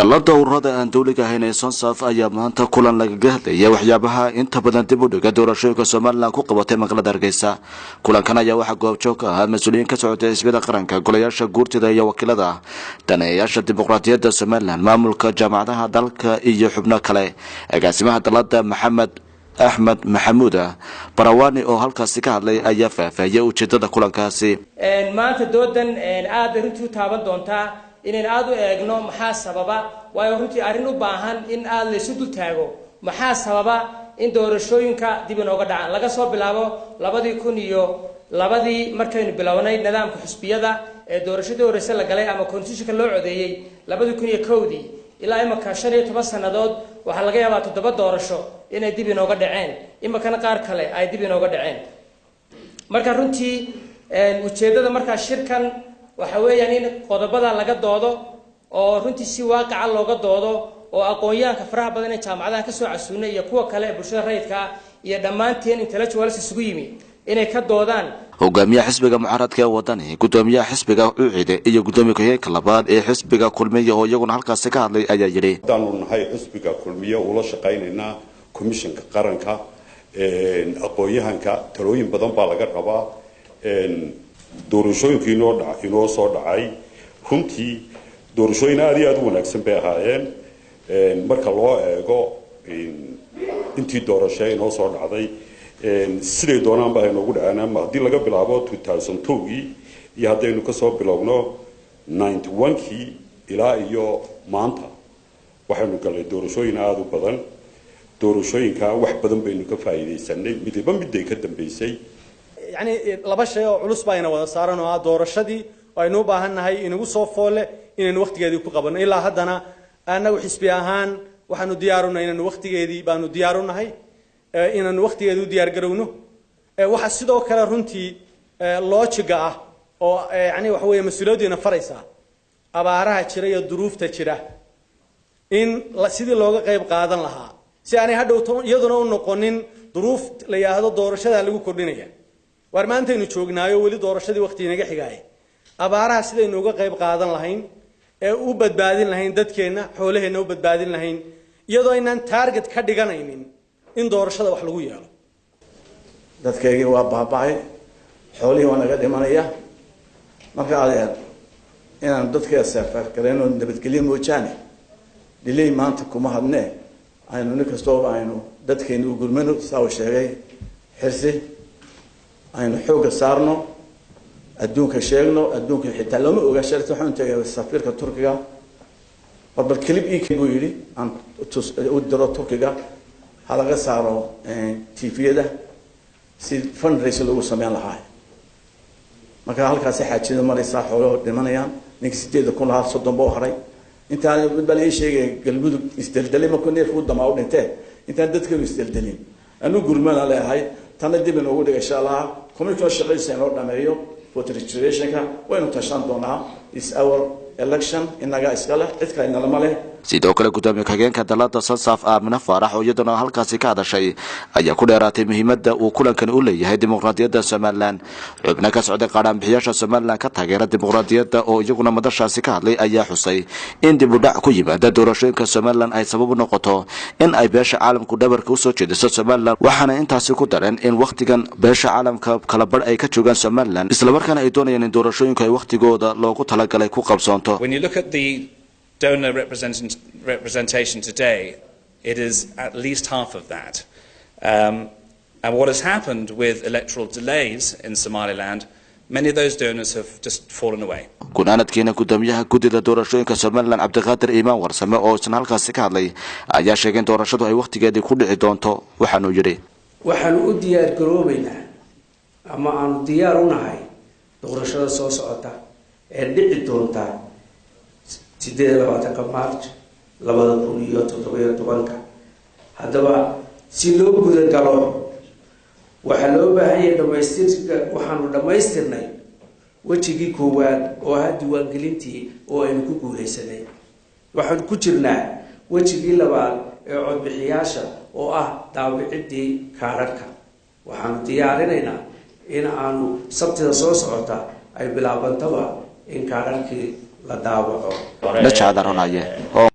Dallada ururada aan dowliga ahayn ee SONSAF ayaa maanta kulan lagaga hadlaya waxyaabaha inta badan dib u dhiga doorashooyinka Somaliland ku qabatay magaalada Hargeysa. Kulankan ayaa waxaa goobjoog ka ahaa mas-uuliyiin ka socotay xisbiyada qaranka, golayaasha guurtida iyo wakiilada, daneeyayaasha dimuqraadiyadda Somaliland, maamulka jaamacadaha dalka iyo xubno kale. Agaasimaha dallada, Maxamed Axmed Maxamuud Barawani, oo halkaasi ka hadlay ayaa faahfaahiyay ujeedada kulankaasi. Maanta doodan aad bay runtii u taaban doontaa inaynu aada u eegno maxaa sababa, waayo runtii arrin u baahan in aada laysu dul taago. Maxaa sababa in doorashooyinka dib inooga dhacaan laga soo bilaabo 2002-dii, markaynu bilownay nidaamka xusbiyada ee doorashadii horeyse la galay ama constitutionka loo codeeyey 2001-dii ilaa imaka, 15 sannadood, waxaa laga yaabaa toddoba doorasho inay dib inooga dhaceen, imikana qaar kale ay dib inooga dhaceen. Marka runtii ujeeddada markaa shirkan waxa weeyaan in qodobada laga doodo oo runtii si waaqica looga doodo, oo aqoon-yahanka faraha badan ee jaamacadaha kasoo casuunay iyo kuwa kale ee bulshada rayidka ah iyo dhammaanteen intellectuals isugu yimi inay ka doodaan. Hogaamiyaha xisbiga mucaaradka ee Wadani, gudoomiyaha xisbiga UCID iyo gudoomiye ku-xigeenka labaad ee xisbiga Kulmiye oo iyaguna halkaasi ka hadlay ayaa yidhi: Haddaanu nahay xisbiga Kulmiye, ula shaqaynaynaa komishanka qaranka, aqoon-yahanka talooyin badan baa laga rabaa. Doorashooyinkii inoo soo dhacay runtii doorashooyin aada iyo aada u wanaagsan bay ahaayeen marka loo eego intii doorasho inoo soo dhacday. Siday doonaan ba inoogu dhaceen, ama haddii laga bilaabo 2002-gii iyo haddaynu kasoo bilowno 91-kii ilaa iyo maanta, waxaynu gallay doorashooyin aada u badan. Doorashooyinka wax badan baynu ka faa'iidaysanay, midiba miday ka dambeysay. Yacni laba shay oo culus baa ina wada saaran, oo ah doorashadii oo aynu u baahan nahay inagu soo foole inaynu wakhtigeedii ku qabanno. Ilaa haddana annagu xisbi ahaan waxaanu diyaarunahay inaynu wakhtigeedii baanu diyaarunahay, inaanu wakhtigeedii u diyaar garowno. Waxaa sidoo kale runtii loojiga ah oo yani waxa weeye mas-uuliyaddiina faraysaa abaaraha jira iyo duruufta jira in sidii looga qayb qaadan lahaa, si aanay hadhow iyaduna u noqonin duruuf la yidhaahdo doorashadaa lagu kordhinaya. Waar maantaynu joognaayo weli doorashadii waqti inaga xigaaya, abaaraha sidaynu uga qayb qaadan lahayn ee u badbaadin lahayn dadkeenna, xoolaheenna u badbaadin lahayn, iyadoo aynaan target ka dhiganaynin in doorashada wax lagu yeelo. Dadkaygii waa baaba'ay, xoolihii waa naga dhimanaya. Marka adeer, inaan dadka seefargareyno nabadgelyo moojaane, dhilay maanta kuma hadnee. Aynu nin kastooba aynu dadkeena u gurmano, saa uu sheegay Xirsi, aynu xoogga saarno, adduunka sheegno. Adduunka xitaa looma oga. Sharti waxaan tegay safiirka Turkiga, bal clip ii buu yidhi aan u diro Turkiga, ha laga saaro TV-yada si fundraise lagu sameyn lahaa. Marka halkaasi xaajida maraysaa, xooluhu dhimanayaan. Ninka 8,000 lahaa 30 ba u haray. Intaan mid baa la ii sheegaya, Galmudug isdeldelay markuu neefku damaa u dhintee. Intaan dadkeenu isdeldelin anu gurmana leeyahay. Tana dib inoogu dhiga, insha Allah, commission shaqadiisa inoo dhameeyo voter registrationka, waynu tashan doonaa. Is our election, inaga iska leh, cid kale inalama leh. Sidoo kale, gudoomiye ku-xigeenka dalada SONSAF, Aamine Faarax, oo iyaduna halkaasi ka hadashay ayaa ku dheeraatay muhiimada uu kulankani u leeyahay dimuqraadiyadda Somaliland. Xubno ka socday qaadhaanbixiyaasha Somaliland ka taageera dimuqraadiyadda oo iyaguna madashaasi ka hadlay ayaa xusay in dib u dhac ku yimaada doorashooyinka Somaliland ay sabab u noqoto in ay beesha caalamku dhabarka usoo jeediso Somaliland. Waxaana intaasi ku dareen in wakhtigan beesha caalamka kala badh ay ka joogaan Somaliland, islamarkaana ay doonayaan in doorashooyinku ay wakhtigooda loogu talagalay ku qabsoonto. When you look at the donor representation today, it is at least half of that. And what has happened with electoral delays in Somaliland, many of those donors have just fallen away. Gunaanadkiina, gudoomiyaha guddida doorashooyinka Somaliland, Cabdiqaadir Iimaan Warsame, oo isna halkaasi ka hadlay ayaa sheegay in doorashadu ay wakhtigeedii ku dhici doonto. Waxaanuu yidhi: Waxaanu u diyaar garoobaynaa ama aanu diyaar u nahay doorashada soo socota ee dhici doonta 28-ka March 2017-ka. Haddaba si loo gudagalo waxaa loo baahan yahay dhamaystirka. Waxaanu dhammaystirnay wejigii koowaad oo ahaa diiwaangelintii oo aynu ku guuleysanay. Waxaanu ku jirnaa wejigii labaad ee codbixiyaasha oo ah daabicidii kaadhadhka. Waxaanu diyaarinaynaa in aanu Sabtida soo socota ay bilaabantaba in kaadhadhkii la daawaco. Najcadaronaye.